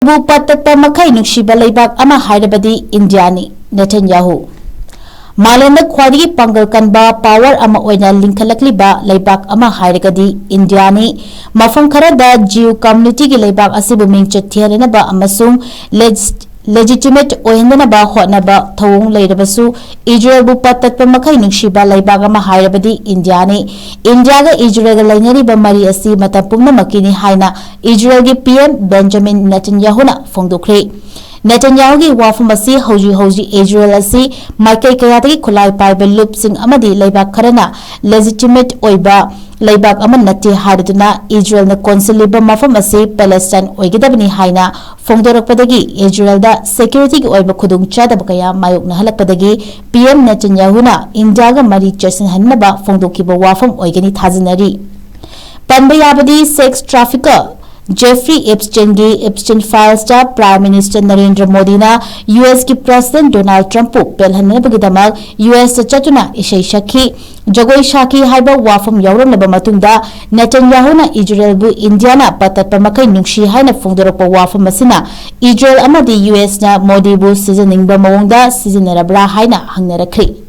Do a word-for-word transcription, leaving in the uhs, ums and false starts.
ꯄꯨ ꯄꯠ ꯇꯠꯄ ꯃꯈꯩ ꯅꯨꯡꯁꯤꯕ ꯂꯩꯕꯥꯛ ꯑꯃ ꯍꯥꯏꯔꯕꯗꯤ ꯏꯟꯗꯤꯌꯥꯅꯤ꯫ ꯅꯦꯇꯟꯌꯥꯍꯨ꯫ ꯃꯥꯂꯦꯝꯗ ꯈ꯭ꯋꯥꯏꯗꯒꯤ ꯄꯥꯡꯒꯜ ꯀꯟꯕ ꯄꯥꯋꯔ ꯑꯃ ꯑꯣꯏꯅ ꯂꯤꯡꯈꯠꯂꯛꯂꯤꯕ ꯂꯩꯕꯥꯛ ꯑꯃ ꯍꯥꯏꯔꯒꯗꯤ ꯏꯟꯗꯤꯌꯥꯅꯤ꯫ ꯃꯐꯝ ꯈꯔꯗ ꯖꯤꯌꯨ ꯀꯝꯃ꯭ꯌꯨꯅꯤꯇꯤꯒꯤ ꯂꯩꯕꯥꯛ ꯑꯁꯤꯕꯨ ꯃꯤꯡꯆꯠ ꯊꯤꯍꯟꯅꯕ ꯑꯃꯁꯨꯡ ꯂꯦꯖꯤꯁ-, ꯂꯦꯖꯤꯇꯤꯃꯦꯠ ꯑꯣꯏꯍꯟꯅꯕ ꯍꯣꯠꯅꯕ ꯊꯧꯑꯣꯡ ꯂꯩꯔꯕꯁꯨ, ꯏꯖꯔꯦꯜꯕꯨ ꯄꯠ ꯇꯠꯄ ꯃꯈꯩ ꯅꯨꯡꯁꯤꯕ ꯂꯩꯕꯥꯛ ꯑꯃ ꯍꯥꯏꯔꯕꯗꯤ ꯏꯟꯗꯤꯌꯥꯅꯤ꯫ ꯏꯟꯗꯤꯌꯥꯒ ꯏꯖꯔꯦꯜꯒ ꯂꯩꯅꯔꯤꯕ ꯃꯔꯤ ꯑꯁꯤ ꯃꯇꯝ ꯄꯨꯝꯅꯃꯛꯀꯤꯅꯤ ꯍꯥꯏꯅ ꯏꯖꯔꯦꯜꯒꯤ ꯄꯤ ꯑꯦꯝ ꯕꯦꯟꯖꯥꯃꯤꯟ ꯅꯦꯇꯟꯌꯥꯍꯨꯅ ꯐꯣꯡꯗꯣꯛꯈ꯭ꯔꯦ꯫ ꯅꯦꯇꯟꯌꯥꯍꯨꯒꯤ ꯋꯥꯐꯝ ꯑꯁꯤ ꯍꯧꯖꯤꯛ ꯍꯧꯖꯤꯛ ꯏꯖꯔꯦꯜ ꯑꯁꯤ ꯃꯥꯏꯀꯩ ꯀꯌꯥꯗꯒꯤ ꯈꯨꯠꯂꯥꯏ ꯄꯥꯏꯕ ꯂꯨꯞꯁꯤꯡ ꯑꯃꯗꯤ ꯂꯩꯕꯥꯛ ꯈꯔꯅ ꯂꯦꯖꯤꯇꯤꯃꯦꯠ ꯑꯣꯏꯕ ꯂꯩꯕꯥꯛ ꯑꯃ ꯅꯠꯇꯦ ꯍꯥꯏꯔꯗꯨꯅ ꯏꯖꯔꯦꯜꯅ ꯀꯣꯟꯁꯤꯜꯂꯤꯕ ꯃꯐꯝ ꯑꯁꯤ ꯄꯦꯂꯦꯁꯇꯥꯏꯟ ꯑꯣꯏꯒꯗꯕꯅꯤ ꯍꯥꯏꯅ ꯐꯣꯡꯗꯣꯔꯛꯄꯗꯒꯤ ꯏꯖꯔꯦꯜꯗ ꯁꯦꯀ꯭ꯌꯨꯔꯤꯇꯤꯒꯤ ꯑꯣꯏꯕ ꯈꯨꯗꯣꯡꯆꯥꯗꯕ ꯀꯌꯥ ꯃꯥꯌꯣꯛꯅꯍꯜꯂꯛꯄꯗꯒꯤ ꯄꯤ ꯑꯦꯝ ꯅꯦꯇꯟꯌꯥꯍꯨꯅ ꯏꯟꯗꯤꯌꯥꯒ ꯃꯔꯤ ꯆꯦꯠꯁꯤꯟꯍꯟꯅꯕ ꯐꯣꯡꯗꯣꯛꯈꯤꯕ ꯋꯥꯐꯝ ꯑꯣꯏꯒꯅꯤ ꯊꯥꯖꯅꯔꯤ꯫ ꯄꯟꯕ ꯌꯥꯕꯗꯤ ꯁꯦꯛꯁ ꯇ꯭ꯔꯥꯐꯤꯀꯔ ꯖꯦꯐ꯭ꯔꯤ ꯏꯞꯁꯇꯤꯟꯒꯤ ꯏꯞꯁꯇꯤꯟ ꯐꯥꯏꯜꯁꯇ ꯄ꯭ꯔꯥꯏꯝ ꯃꯤꯅꯤꯁꯇꯔ ꯅꯔꯦꯟꯗ꯭ꯔ ꯃꯣꯗꯤꯅ ꯌꯨ ꯑꯦꯁꯀꯤ ꯄ꯭ꯔꯦꯁꯤꯗꯦꯟꯠ ꯗꯣꯅꯥꯜꯗ ꯇ꯭ꯔꯝꯞꯄꯨ ꯄꯦꯜꯍꯟꯅꯕꯒꯤꯗꯃꯛ ꯌꯨ ꯑꯦꯁꯇ ꯆꯠꯇꯨꯅ ꯏꯁꯩ ꯁꯛꯈꯤ꯫ ꯖꯒꯣꯏ ꯁꯥꯈꯤ ꯍꯥꯏꯕ ꯋꯥꯐꯝ ꯌꯥꯎꯔꯝꯂꯕ ꯃꯇꯨꯡꯗ ꯅꯦꯇꯟꯌꯥꯍꯨꯅ ꯏꯖꯔꯦꯜꯕꯨ ꯏꯟꯗꯤꯌꯥꯅ ꯄꯠ ꯇꯠꯄ ꯃꯈꯩ ꯅꯨꯡꯁꯤ ꯍꯥꯏꯅ ꯐꯣꯡꯗꯣꯔꯛꯄ ꯋꯥꯐꯝ ꯑꯁꯤꯅ ꯏꯖꯔꯦꯜ ꯑꯃꯗꯤ ꯌꯨ ꯑꯦꯁꯅ ꯃꯣꯗꯤꯕꯨ ꯁꯤꯖꯤꯟꯅꯅꯤꯡꯕ ꯃꯑꯣꯡꯗ ꯁꯤꯖꯤꯟꯅꯔꯕ꯭ꯔꯥ ꯍꯥꯏꯅ ꯍꯪꯅꯔꯛꯈ꯭ꯔꯤ꯫